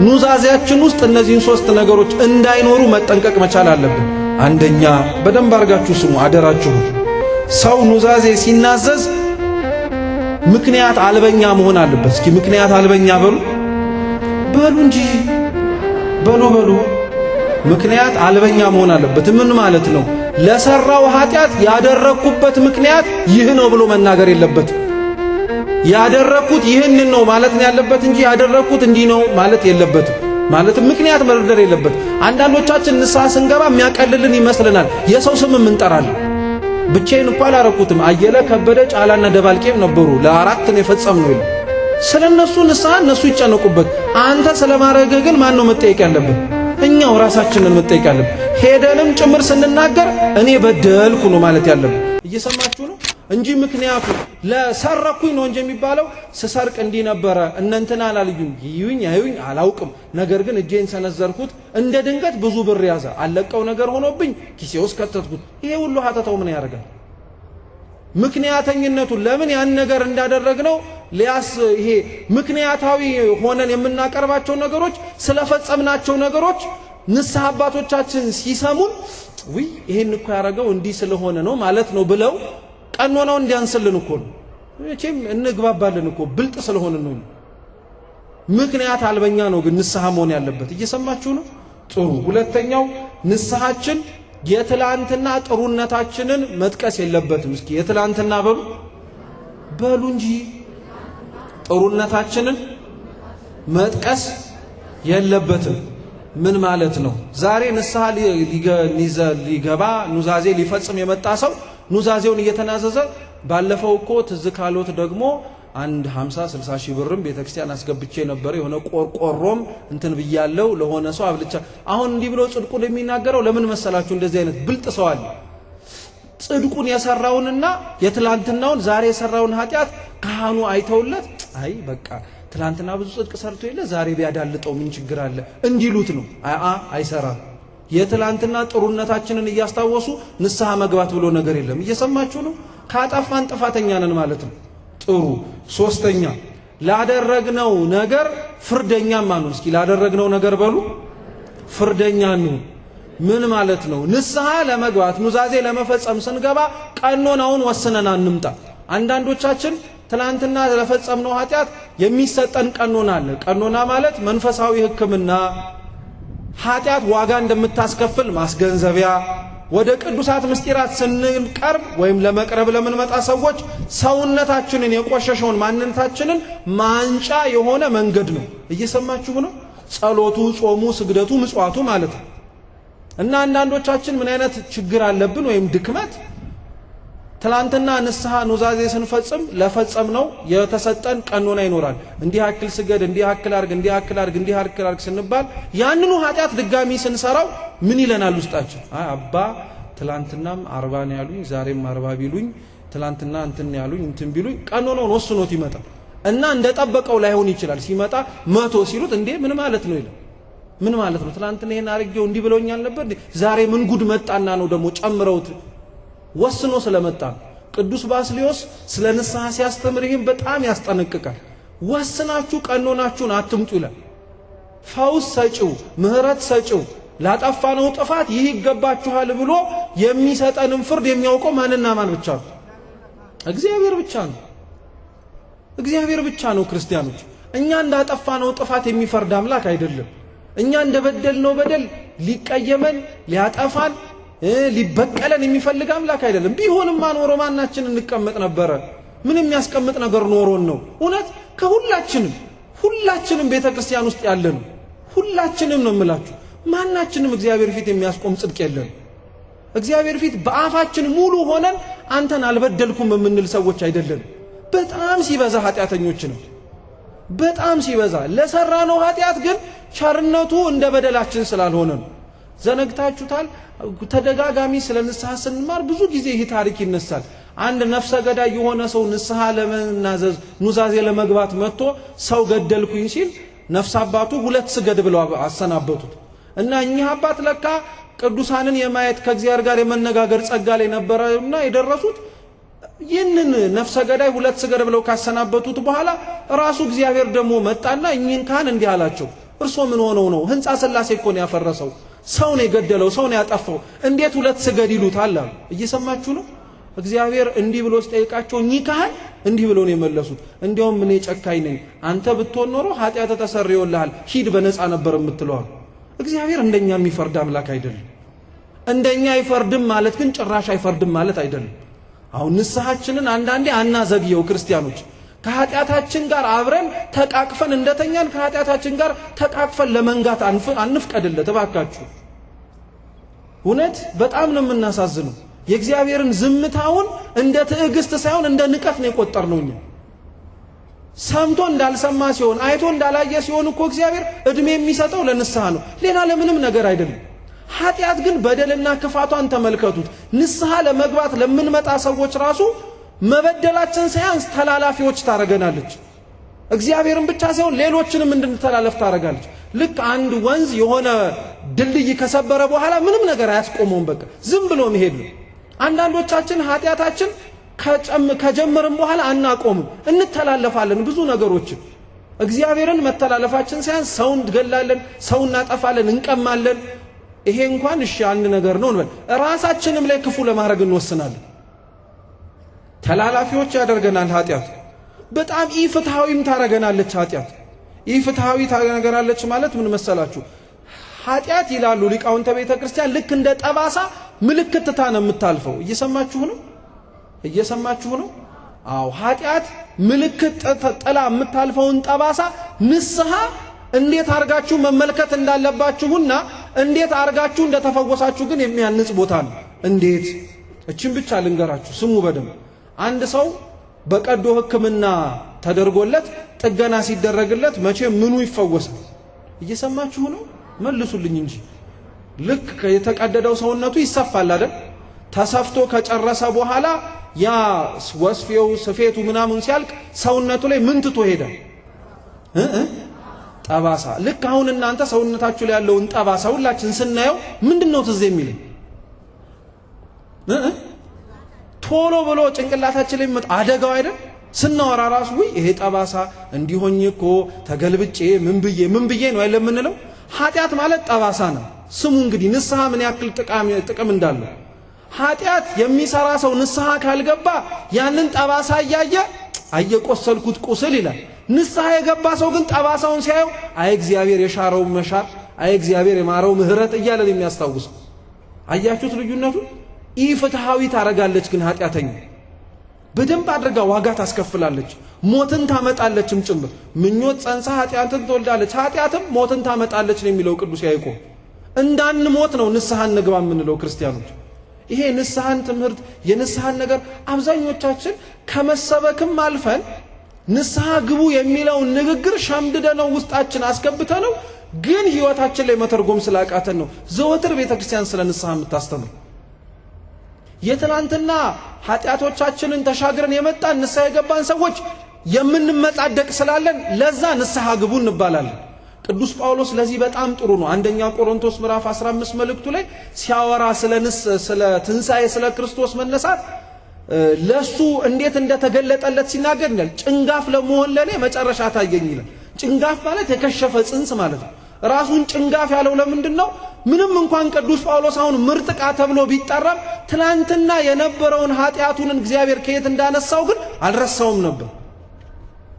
ኑዛዜያችን ውስጥ እነዚህን ሶስት ነገሮች እንዳይኖሩ መጠንቀቅ መቻል አለብን። አንደኛ፣ በደንብ አድርጋችሁ ስሙ አደራችሁ። ሰው ኑዛዜ ሲናዘዝ ምክንያት አልበኛ መሆን አለበት። እስኪ ምክንያት አልበኛ በሉ በሉ እንጂ በሉ በሉ። ምክንያት አልበኛ መሆን አለበት። ምን ማለት ነው? ለሰራው ኃጢአት ያደረኩበት ምክንያት ይህ ነው ብሎ መናገር የለበትም። ያደረኩት ይህንን ነው ማለት ነው ያለበት እንጂ ያደረኩት እንዲህ ነው ማለት የለበትም። ማለትም ምክንያት መደርደር የለበትም። አንዳንዶቻችን ንስሐ ስንገባ የሚያቀልልን ይመስለናል። የሰው ስምም እንጠራለን። ብቻዬን እኮ አላረኩትም፣ አየለ ከበደ፣ ጫላና ደባልቄም ነበሩ፣ ለአራት ነው የፈጸምነው ይላል። ስለ እነሱ ንስሐ እነሱ ይጨነቁበት። አንተ ስለማድረግህ ግን ማን ነው መጠየቅ ያለብን? እኛው ራሳችንን መጠየቅ ያለብን። ሄደንም ጭምር ስንናገር እኔ በደልኩ ነው ማለት ያለብን። እየሰማችሁ ነው እንጂ ምክንያቱ ለሰረኩኝ ነው እንጂ የሚባለው ስሰርቅ እንዲህ ነበረ፣ እነንትና አላልዩኝ ይዩኝ አይዩኝ አላውቅም፣ ነገር ግን እጄን ሰነዘርኩት፣ እንደ ድንገት ብዙ ብር ያዘ፣ አለቀው ነገር ሆኖብኝ ኪሴ ውስጥ ከተትኩት። ይሄ ሁሉ ሀተታው ምን ያደርጋል? ምክንያተኝነቱ ለምን ያን ነገር እንዳደረግነው ሊያስ ይሄ ምክንያታዊ ሆነን የምናቀርባቸው ነገሮች ስለፈጸምናቸው ነገሮች ንስሐ አባቶቻችን ሲሰሙን ውይ ይሄን እኮ ያደረገው እንዲህ ስለሆነ ነው ማለት ነው ብለው ቀኖናው እንዲያንስልን እኮ ነው። መቼም እንግባባለን እኮ ብልጥ ስለሆነ ነው። ምክንያት አልበኛ ነው ግን ንስሐ መሆን ያለበት። እየሰማችሁ ነው? ጥሩ። ሁለተኛው ንስሐችን የትላንትና ጥሩነታችንን መጥቀስ የለበትም። እስኪ የትላንትና በሉ በሉ እንጂ ጥሩነታችንን መጥቀስ የለበትም። ምን ማለት ነው? ዛሬ ንስሐ ሊገባ ኑዛዜ ሊፈጽም የመጣ ሰው ኑዛዜውን እየተናዘዘ ባለፈው እኮ ትዝ ካሎት ደግሞ አንድ 50 60 ሺህ ብርም ቤተክርስቲያን አስገብቼ ነበር፣ የሆነ ቆርቆሮም እንትን ብያለው ለሆነ ሰው አብልቻ። አሁን እንዲህ ብሎ ጽድቁን የሚናገረው ለምን መሰላችሁ? እንደዚህ አይነት ብልጥ ሰው አለ። ጽድቁን የሰራውንና የትላንትናውን ዛሬ የሰራውን ኃጢአት ካህኑ አይተውለት አይ በቃ ትላንትና ብዙ ጽድቅ ሰርቶ የለ ዛሬ ቢያዳልጠው ምን ችግር አለ እንዲሉት ነው። አአ አይሰራም። የትላንትና ጥሩነታችንን እያስታወሱ ንስሐ መግባት ብሎ ነገር የለም። እየሰማችሁ ነው? ካጠፋን ጥፋተኛ ነን ማለት ነው። ጥሩ። ሶስተኛ ላደረግነው ነገር ፍርደኛ ማኑ። እስኪ ላደረግነው ነገር በሉ ፍርደኛ እንሁን። ምን ማለት ነው? ንስሐ ለመግባት ኑዛዜ ለመፈጸም ስንገባ ቀኖናውን ወስነን አንምጣ። አንዳንዶቻችን ትላንትና ለፈጸምነው ኃጢአት የሚሰጠን ቀኖና አለ። ቀኖና ማለት መንፈሳዊ ሕክምና፣ ኃጢአት ዋጋ እንደምታስከፍል ማስገንዘቢያ፣ ወደ ቅዱሳት ምስጢራት ስንቀርብ ወይም ለመቅረብ ለምንመጣ ሰዎች ሰውነታችንን የቆሸሸውን ማንነታችንን ማንጫ የሆነ መንገድ ነው። እየሰማችሁ ነው? ጸሎቱ፣ ጾሙ፣ ስግደቱ፣ ምጽዋቱ ማለት ነው። እና አንዳንዶቻችን ምን አይነት ችግር አለብን ወይም ድክመት፣ ትላንትና ንስሐ ኑዛዜ ስንፈጽም ለፈጸምነው የተሰጠን ቀኖና ይኖራል። እንዲህ አክል ስገድ፣ እንዲህ አክል አርግ፣ እንዲህ አክል አርግ፣ እንዲህ አክል አርግ ስንባል ያንኑ ኃጢአት ድጋሚ ስንሰራው ምን ይለናል ውስጣችን? አይ አባ ትላንትናም 40 ነው ያሉኝ፣ ዛሬም 40 ቢሉኝ፣ ትላንትና እንትን ያሉኝ እንትን ቢሉኝ፣ ቀኖናውን ወስኖት ይመጣል እና እንደጠበቀው ላይሆን ይችላል። ሲመጣ 100 ሲሉት እንዴ ምን ማለት ነው ይላል። ምን ማለት ነው? ትላንትና ይሄን አርጌው እንዲህ ብለውኛል ነበር፣ ዛሬ ምን ጉድ መጣና ነው ደግሞ ጨምረውት ወስኖ ስለመጣ ነው። ቅዱስ ባስልዮስ ስለ ንስሐ ሲያስተምር ይህም በጣም ያስጠነቅቃል። ወስናችሁ ቀኖናችሁን አትምጡ ይላል። ፈውስ ሰጪው ምሕረት ሰጪው ላጠፋነው ጥፋት ይህ ይገባችኋል ብሎ የሚሰጠንን ፍርድ የሚያውቀው ማንና ማን ብቻ ነው? እግዚአብሔር ብቻ ነው። እግዚአብሔር ብቻ ነው። ክርስቲያኖች፣ እኛ እንዳጠፋነው ጥፋት የሚፈርድ አምላክ አይደለም። እኛ እንደበደልነው በደል ሊቀየመን ሊያጠፋን ሊበቀለን የሚፈልግ አምላክ አይደለም። ቢሆንማ ኖሮ ማናችን እንቀመጥ ነበረ? ምን የሚያስቀምጥ ነገር ኖሮን ነው? እውነት ከሁላችንም ሁላችንም ቤተ ክርስቲያን ውስጥ ያለነው ሁላችንም ነው የምላችሁ፣ ማናችንም እግዚአብሔር ፊት የሚያስቆም ጽድቅ የለን። እግዚአብሔር ፊት በአፋችን ሙሉ ሆነን አንተን አልበደልኩም የምንል ሰዎች አይደለንም። በጣም ሲበዛ ኃጢአተኞች ነው። በጣም ሲበዛ ለሰራነው ኃጢአት ግን ቸርነቱ እንደ በደላችን ስላልሆነ ነው። ዘነግታችሁታል። ተደጋጋሚ ስለ ንስሐ ስንማር ብዙ ጊዜ ይህ ታሪክ ይነሳል። አንድ ነፍሰ ገዳይ የሆነ ሰው ንስሐ ለመናዘዝ ኑዛዜ ለመግባት መጥቶ ሰው ገደልኩኝ ሲል ነፍስ አባቱ 2 ስገድ ብለው አሰናበቱት። እና እኚህ አባት ለካ ቅዱሳንን የማየት ከእግዚአብሔር ጋር የመነጋገር ጸጋ ላይ ነበረና የደረሱት። ይህንን ነፍሰ ገዳይ 2 ስገድ ብለው ካሰናበቱት በኋላ ራሱ እግዚአብሔር ደግሞ መጣና እኚህን ካህን እንዲህ አላቸው፣ እርሶ ምን ሆነው ነው? ሕንፃ ሥላሴ እኮ ነው ያፈረሰው፣ ሰው ነው የገደለው፣ ሰው ነው ያጠፋው፣ እንዴት ሁለት ስገድ ይሉታል አሉ። እየሰማችሁ ነው? እግዚአብሔር እንዲህ ብሎ ሲጠይቃቸው እኚህ ካህን እንዲህ ብሎ ነው የመለሱት። እንዲያውም እኔ ጨካኝ ነኝ፣ አንተ ብትሆን ኖሮ ኃጢአት ተሰርዮልሃል፣ ሂድ በነፃ ነበር የምትለው አሉ። እግዚአብሔር እንደኛ የሚፈርድ አምላክ አይደለም። እንደኛ አይፈርድም ማለት ግን ጭራሽ አይፈርድም ማለት አይደለም። አሁን ንስሐችንን አንዳንዴ አናዘግየው ክርስቲያኖች። ከኃጢአታችን ጋር አብረን ተቃቅፈን እንደተኛን ከኃጢአታችን ጋር ተቃቅፈን ለመንጋት አንፍቀድለት እባካችሁ። እውነት በጣም ነው የምናሳዝነው። የእግዚአብሔርን ዝምታውን እንደ ትዕግስት ሳይሆን እንደ ንቀት ነው የቆጠርነው እኛ። ሰምቶ እንዳልሰማ ሲሆን፣ አይቶ እንዳላየ ሲሆን እኮ እግዚአብሔር እድሜ የሚሰጠው ለንስሐ ነው፣ ሌላ ለምንም ነገር አይደለም። ኃጢአት ግን በደልና ክፋቷን ተመልከቱት። ንስሐ ለመግባት ለምንመጣ ሰዎች ራሱ መበደላችን ሳያንስ ተላላፊዎች ታረገናለች። እግዚአብሔርን ብቻ ሳይሆን ሌሎችንም እንድንተላለፍ ታረጋለች። ልክ አንድ ወንዝ የሆነ ድልድይ ከሰበረ በኋላ ምንም ነገር አያስቆመውም። በቃ ዝም ብሎ መሄድ ነው። አንዳንዶቻችን ኃጢአታችን ከጀመርን በኋላ አናቆምም፣ እንተላለፋለን ብዙ ነገሮችን። እግዚአብሔርን መተላለፋችን ሳያንስ ሰው እንገላለን፣ ሰው እናጠፋለን፣ እንቀማለን። ይሄ እንኳን እሺ አንድ ነገር ነው እንበል፣ ራሳችንም ላይ ክፉ ለማድረግ እንወስናለን። ተላላፊዎች ያደርገናል ኃጢአት። በጣም ኢፍትሐዊም ታረገናለች ኃጢአት። ኢፍትሐዊ ታረገናለች ማለት ምን መሰላችሁ? ኃጢአት ይላሉ ሊቃውንተ ቤተ ክርስቲያን ልክ እንደ ጠባሳ ምልክት ትታ ነው የምታልፈው። እየሰማችሁ ነው? እየሰማችሁ ነው? አዎ፣ ኃጢአት ምልክት ጥላ የምታልፈውን ጠባሳ ንስሐ እንዴት አርጋችሁ መመልከት እንዳለባችሁና እንዴት አርጋችሁ እንደተፈወሳችሁ ግን የሚያንጽ ቦታ ነው። እንዴት? እችን ብቻ ልንገራችሁ፣ ስሙ በደንብ። አንድ ሰው በቀዶ ሕክምና ተደርጎለት ጥገና ሲደረግለት መቼ ምኑ ይፈወሳል? እየሰማችሁ ነው? መልሱልኝ እንጂ። ልክ የተቀደደው ሰውነቱ ይሰፋል አይደል? ተሰፍቶ ከጨረሰ በኋላ ያ ወስፌው ስፌቱ ምናምን ሲያልቅ ሰውነቱ ላይ ምን ትቶ ሄደ? ጠባሳ። ልክ አሁን እናንተ ሰውነታችሁ ላይ ያለውን ጠባሳ ሁላችን ስናየው ምንድነው ትዝ የሚለኝ? ቶሎ ብሎ ጭንቅላታችን ላይ የሚመጣ አደጋው አይደል? ስናወራ ራሱ ውይ ይሄ ጠባሳ እንዲሆኝ እኮ ተገልብጬ ምን ብዬ ምን ብዬ ነው አይደል የምንለው? ኃጢአት ማለት ጠባሳ ነው። ስሙ እንግዲህ ንስሐ ምን ያክል ጥቅም እንዳለው። ኃጢአት የሚሰራ ሰው ንስሐ ካልገባ ያንን ጠባሳ እያየ አየቆሰልኩት ቁስል ይላል። ንስሐ የገባ ሰው ግን ጠባሳውን ሲያየው አይ እግዚአብሔር የሻረው መሻር፣ አይ እግዚአብሔር የማረው ምሕረት እያለ ነው የሚያስታውሰው። አያችሁት ልዩነቱ? ኢፍትሐዊ ታረጋለች ግን ኃጢአተኛ በደንብ አድርጋ ዋጋ ታስከፍላለች፣ ሞትን ታመጣለችም ጭምር። ምኞት ጸንሳ ኃጢአትን ትወልዳለች፣ ኃጢአትም ሞትን ታመጣለች ነው የሚለው ቅዱስ ያዕቆብ። እንዳንሞት ነው ንስሐ እንግባ የምንለው ክርስቲያኖች። ይሄ ንስሐን ትምህርት የንስሐን ነገር አብዛኞቻችን ከመሰበክም አልፈን ንስሐ ግቡ የሚለውን ንግግር ሸምድደነው ውስጣችን አስገብተነው ግን ህይወታችን ላይ መተርጎም ስላቃተን ነው ዘወትር ቤተክርስቲያን ስለ ንስሐ የምታስተምር። የትናንትና ኃጢአቶቻችንን ተሻግረን የመጣን ንስሐ የገባን ሰዎች የምንመጻደቅ ስላለን ለዛ ንስሐ ግቡ እንባላለን። ቅዱስ ጳውሎስ ለዚህ በጣም ጥሩ ነው። አንደኛ ቆሮንቶስ ምዕራፍ 15 መልእክቱ ላይ ሲያወራ ስለ ትንሣኤ ስለ ክርስቶስ መነሳት ለሱ እንዴት እንደተገለጠለት ሲናገር ይላል፣ ጭንጋፍ ለመሆን ለኔ መጨረሻ ታየኝ ይላል። ጭንጋፍ ማለት የከሸፈ ጽንስ ማለት ነው። ራሱን ጭንጋፍ ያለው ለምንድን ነው? ምንም እንኳን ቅዱስ ጳውሎስ አሁን ምርጥ ዕቃ ተብሎ ቢጠራም ትናንትና የነበረውን ኃጢአቱን እግዚአብሔር ከየት እንዳነሳው ግን አልረሳውም ነበር።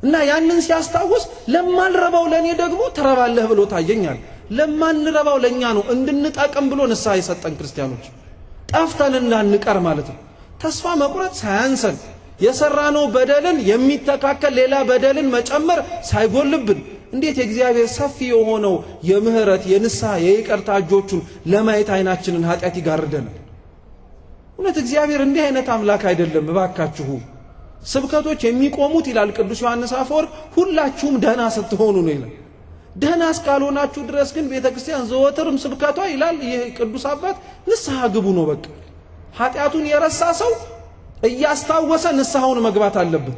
እና ያንን ሲያስታውስ ለማልረባው ለኔ ደግሞ ትረባለህ ብሎ ታየኛል። ለማንረባው ለኛ ነው እንድንጠቅም ብሎ ንስሐ የሰጠን ክርስቲያኖች፣ ጠፍተን እንዳንቀር ማለት ነው። ተስፋ መቁረጥ ሳያንሰን የሰራነው በደልን የሚተካከል ሌላ በደልን መጨመር ሳይጎልብን እንዴት የእግዚአብሔር ሰፊ የሆነው የምህረት የንስሐ የይቅርታ እጆቹን ለማየት አይናችንን ኃጢአት ይጋርደናል? እውነት እግዚአብሔር እንዲህ አይነት አምላክ አይደለም። እባካችሁ ስብከቶች የሚቆሙት ይላል ቅዱስ ዮሐንስ አፈወርቅ ሁላችሁም ደህና ስትሆኑ ነው ይላል። ደህና እስካልሆናችሁ ድረስ ግን ቤተክርስቲያን ዘወትርም ስብከቷ ይላል ይህ ቅዱስ አባት ንስሐ ግቡ ነው። በቃ ኃጢአቱን የረሳ ሰው እያስታወሰ ንስሐውን መግባት አለበት።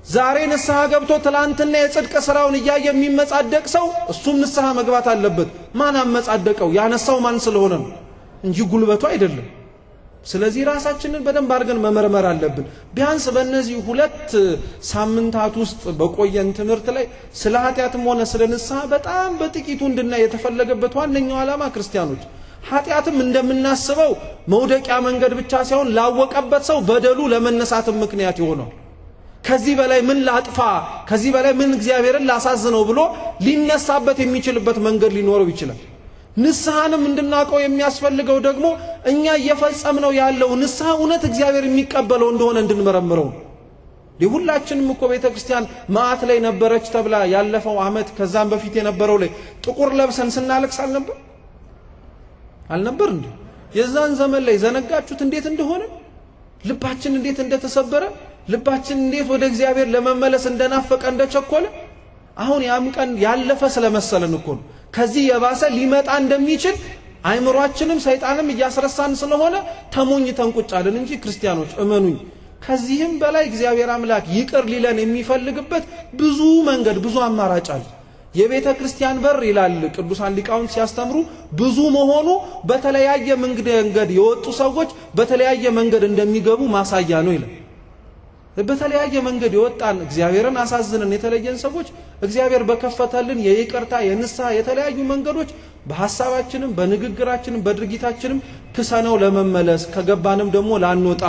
ዛሬ ንስሐ ገብቶ ትላንትና የጽድቅ ስራውን እያየ የሚመጻደቅ ሰው እሱም ንስሐ መግባት አለበት። ማን አመጻደቀው? ያነሳው ማን ስለሆነ ነው እንጂ ጉልበቱ አይደለም። ስለዚህ ራሳችንን በደንብ አድርገን መመርመር አለብን። ቢያንስ በእነዚህ 2 ሳምንታት ውስጥ በቆየን ትምህርት ላይ ስለ ኃጢአትም ሆነ ስለ ንስሐ በጣም በጥቂቱ እንድናይ የተፈለገበት ዋነኛው ዓላማ ክርስቲያኖች ኃጢአትም እንደምናስበው መውደቂያ መንገድ ብቻ ሳይሆን ላወቀበት ሰው በደሉ ለመነሳትም ምክንያት የሆነው ከዚህ በላይ ምን ላጥፋ፣ ከዚህ በላይ ምን እግዚአብሔርን ላሳዝነው ብሎ ሊነሳበት የሚችልበት መንገድ ሊኖረው ይችላል። ንስሐንም እንድናውቀው የሚያስፈልገው ደግሞ እኛ እየፈጸምነው ያለው ንስሐ እውነት እግዚአብሔር የሚቀበለው እንደሆነ እንድንመረምረው ነው። ሁላችንም እኮ ቤተ ክርስቲያን መዓት ላይ ነበረች ተብላ ያለፈው ዓመት ከዛም በፊት የነበረው ላይ ጥቁር ለብሰን ስናለቅስ አልነበር አልነበር እንዴ? የዛን ዘመን ላይ ዘነጋችሁት እንዴት እንደሆነ? ልባችን እንዴት እንደተሰበረ፣ ልባችን እንዴት ወደ እግዚአብሔር ለመመለስ እንደናፈቀ፣ እንደቸኮለ። አሁን ያም ቀን ያለፈ ስለመሰለን እኮ ነው። ከዚህ የባሰ ሊመጣ እንደሚችል አይምሯችንም ሰይጣንም እያስረሳን ስለሆነ ተሞኝተን ቁጭ አልን እንጂ ክርስቲያኖች እመኑኝ፣ ከዚህም በላይ እግዚአብሔር አምላክ ይቅር ሊለን የሚፈልግበት ብዙ መንገድ፣ ብዙ አማራጭ አለ። የቤተ ክርስቲያን በር ይላል ቅዱሳን ሊቃውንት ሲያስተምሩ ብዙ መሆኑ በተለያየ መንገድ የወጡ ሰዎች በተለያየ መንገድ እንደሚገቡ ማሳያ ነው ይላል። በተለያየ መንገድ የወጣን፣ እግዚአብሔርን አሳዝነን የተለየን ሰዎች እግዚአብሔር በከፈተልን የይቅርታ፣ የንስሐ የተለያዩ መንገዶች በሐሳባችንም፣ በንግግራችንም፣ በድርጊታችንም ክሰነው ለመመለስ፣ ከገባንም ደግሞ ላንወጣ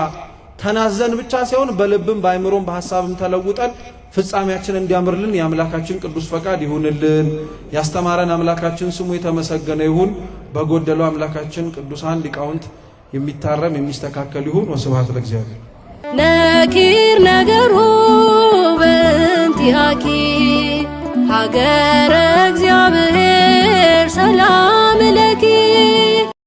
ተናዘን ብቻ ሳይሆን በልብም፣ በአይምሮም፣ በሐሳብም ተለውጠን ፍጻሜያችን እንዲያምርልን የአምላካችን ቅዱስ ፈቃድ ይሁንልን። ያስተማረን አምላካችን ስሙ የተመሰገነ ይሁን። በጎደለው አምላካችን ቅዱሳን ሊቃውንት የሚታረም የሚስተካከል ይሁን። ወስብሐት ለእግዚአብሔር። ነኪር ነገሩ በእንቲአኪ ሀገረ እግዚአብሔር ሰላም ለኪ።